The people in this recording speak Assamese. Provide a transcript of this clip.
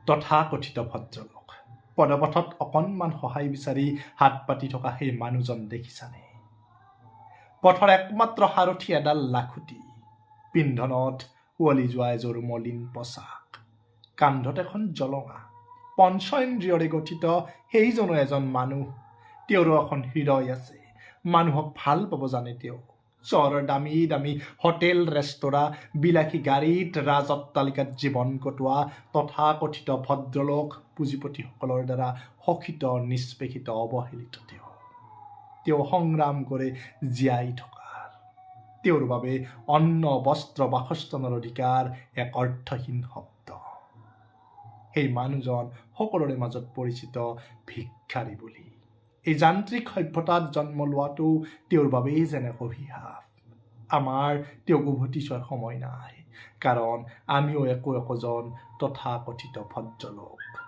তথাকথিত ভদ্ৰলোক, পদপথত অকণমান সহায় বিচাৰি হাত পাতি থকা সেই মানুহজন দেখিছানে? পথৰ একমাত্ৰ সাৰথি এডাল লাখুটি, পিন্ধনত উৱলি যোৱা এযোৰ মলিন পোছাক, কান্ধত এখন জলঙা। পঞ্চ ইন্দ্ৰিয়ৰে গঠিত সেইজনো এজন মানুহ। তেওঁৰো এখন হৃদয় আছে, মানুহক ভাল পাব জানে তেওঁ। চহৰৰ দামী দামী হোটেল, ৰেস্তোৰাঁ, বিলাসী গাড়ীত, ৰাজ অট্টালিকাত জীৱন কটোৱা তথাকথিত ভদ্ৰলোক, পুঁজিপতিসকলৰ দ্বাৰা শোষিত, নিষ্পেষিত, অৱহেলিত তেওঁ। তেওঁ সংগ্ৰাম কৰে জীয়াই থকাৰ। তেওঁৰ বাবে অন্ন, বস্ত্ৰ, বাসস্থানৰ অধিকাৰ এক অৰ্থহীন শব্দ। সেই মানুহজন সকলোৰে মাজত পৰিচিত ভিক্ষাৰী বুলি। এই যান্ত্ৰিক সভ্যতাত জন্ম লোৱাটো তেওঁৰ বাবেই যেন এক অভিশাপ। আমাৰ তেওঁক উভতি চোৱাৰ সময় নাই, কাৰণ আমিও একো একোজন তথাকথিত ভদ্ৰলোক।